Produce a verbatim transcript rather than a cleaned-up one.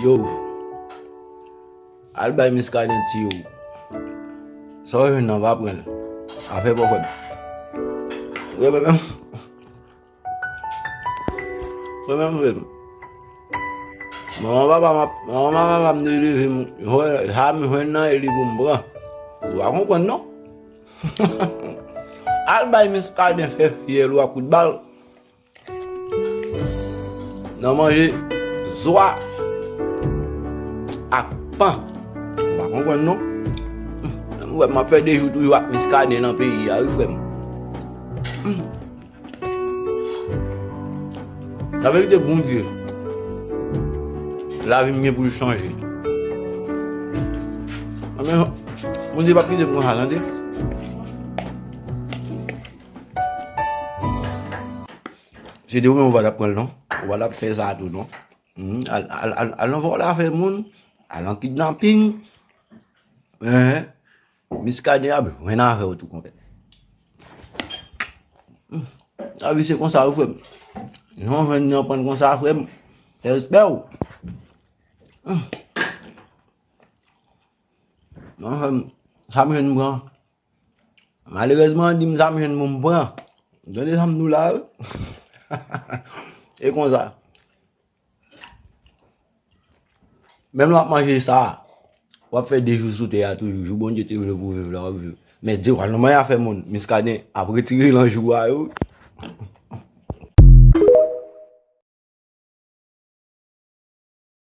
Yo, al bay Miskaden ti yo. Sa w jwenn nan, va pran l. Afè pa w, frè m. Frè m, frè m, frè m. Manman papa m ap, manman papa m te leve m, sa m jwenn nan e li pou m pran. Ou pa konprann non. Al bay Miskaden fè fiyèl ou a kout bal. Nan manje zwa ak pan. Ou pa konprann non. Mwen m ap fè de jou toujou ak Miskaden nan peyi a wi, frè m. Laverite, Bondye, lavi m gen pou l chanje. Amen. Bondye p ap kite m konsa, tande. Se de ou menm ou pa t ap pran l non. Ou pa t ap fè sa tou non. Hmm, al, al, al, al nan vòlè afè moun, al nan kidnaping. Hein? Miskaden ap jwenn avè w tou, konpè. Hmm. Lavi se konsa wi, frè m. Jan w jwenn li an pran konsa, frè m. Respè w. Hmm. Non, frè m. Sa m jwenn m pran. Malerèzman, di m sa m jwenn pou m pran. Tande sa m di w la, wi. E konsa. Menm lè w ap manje sa, w ap fè de jou sou tè a toujou. Jou Bondye te vle pou w viv la, w ap viv. Men di w al nan manje afè moun, Miskaden ap retire l nan jou a yo.